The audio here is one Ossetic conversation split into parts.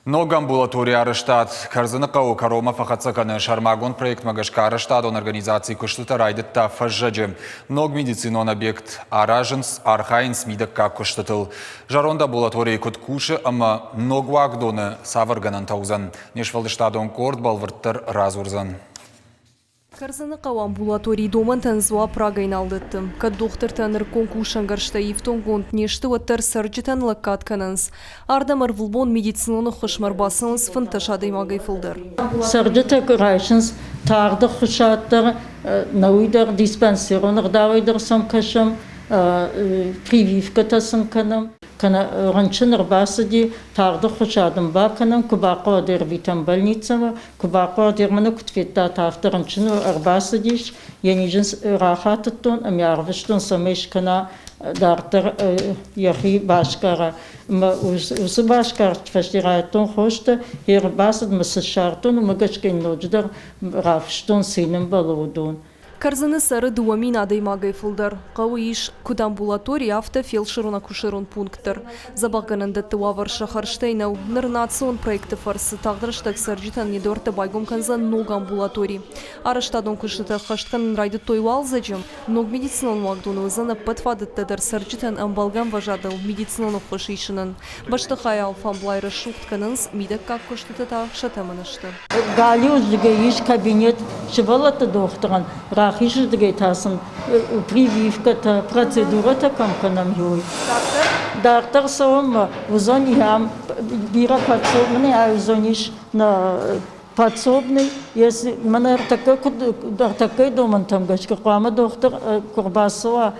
Ног амбулаторийы арӕзтад Кӕрдзыны хъӕуы кӕронмӕ фӕхӕццӕ кӕны. Сӕрмагонд проектмӕ гӕсгӕ арӕзтадон организацийы куыстытӕ райдыдта фӕззӕджы. Ног медицинон объект аразынц, архайынц мидӕггаг куыстытыл. Зӕронд амбулаторийы куыд кусы ӕмӕ ног уагдоны цавӕр гӕнӕнтӕ уыдзӕн, не сфӕлдыстадон къорд бӕлвырддӕр радзурдзӕн. Кӕрдзыны хъӕуы амбулаторийы домӕнтӕн дзуапп рагӕй нал дӕтты. Кӕд дохтыртӕ нырыккон кусӕнгӕрзтӕй ифтонггонд не сты, уӕддӕр цӕрджытӕн лӕггад кӕнынц. Ардӕм ӕрвылбон медицинон ӕххуысмӕ ӕрбацӕуынц 15 адӕймагӕй фылдӕр. Цӕрджытӕ куы райсынц тагъд ӕххуысад дӕр, науи дӕр диспансерон ӕгъдауӕй дӕр сӕм кӕсӕм, прививкӕтӕ сын кӕнӕм. Кӕнӕ рынчын ӕрбацыди, тагъд ӕххуысад ын бакӕнӕм, куы бахъуа, ӕрвитӕм больницӕмӕ, Куы бахъуад, мӕнӕ куыд федтат, афтӕ рынчын ӕрбацыдис, йӕ низ ын рахатыдтон ӕмӕ арвыстон, цӕмӕй скӕна дарддӕр йӕхи басгара. Ӕмӕ уыцы басгӕрст фӕсте райдыдтон хостӕ, йе рбацыдмӕ цы ссардтон, уымӕ гӕсгӕ йын ноджыдӕр рафыстон, цы йын ӕмбӕлы, уыдон. Кӕрдзыны цӕры 2000 адӕймагӕй фылдӕр. Хъӕуы ис, куыд амбулатори, афтӕ фелсырон-акушерон пункт дӕр. Дзӕбӕхгӕнӕндӕтты уавӕр сӕ хӕрзтӕй нӕу. Ныр национ проекты фӕрцы тагъд рӕстӕг цӕрджытӕн йӕ дуӕрттӕ байгом кӕндзӕн ног амбулатори. Арӕзтадон куыстытӕ ӕххӕст кӕнын райдыдтой уалдзӕджы. Ног медицинон уагдоны уыдзӕн ӕппӕт фадӕттӕ дӕр цӕрджытӕн ӕмбӕлгӕ ӕмвӕзадыл медицинон ӕххуыс исынӕн. Бӕстыхайы алфамблай рӕсугъд кӕнынц, мидӕггаг куыстытӕ та сӕ тӕмӕны сты. Галиуырдыгӕй ис кабинет сывӕллӕтты дохтырӕн, рахизырдыгӕй та сын прививкӕтӕ, процедурӕтӕ кӕм кӕнӕм, уый. Дарддӕр цӕуынмӕ уыдзӕни ам бирӕ подсобный, уыдзӕнис нӕ подсобный, если мӕнӕ ӕртӕккӕ куыд ӕртӕккӕйы домӕнтӕм гӕсгӕ хъуамӕ дохтыр куы ӕрбацӕуа,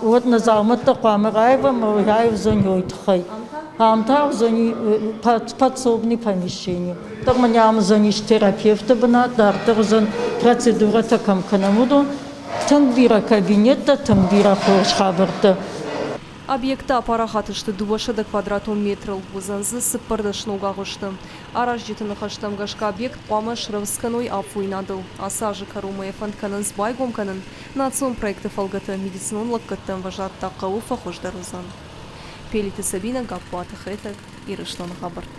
уӕд нӕ дзаумӕттӕ хъуамӕ раивӕм ӕмӕ раивдзӕни уый тыххӕй. Ам та уыдзӕни подсобный помещение. Дӕр мын ам уыдзӕнис терапевты бынат, дарддӕр уыдзӕн процедурӕтӕ кӕм кӕнӕм, уыдон. Тынг бирӕ кабинеттӕ, тынг бирӕ хорз хабӕрттӕ. Объекттӕ апарахат сты 200 квадратон метрыл, уыдзӕн дзы 14 ног агъуысты. Аразджыты ныхӕстӕм гӕсгӕ объект хъуамӕ срӕвдз кӕной афойнадыл. Ацы азы кӕронмӕ йӕ фӕнд кӕнынц байгом кӕнын. Национ проекты фӕлгӕты медицинон лӕггӕдты ӕмвӕзад та хъӕуы фӕхуыздӕр уыдзӕн. Пелиты Сабинӕ, Гаппуаты Хетӕг, Ирыстоны хабӕрттӕ.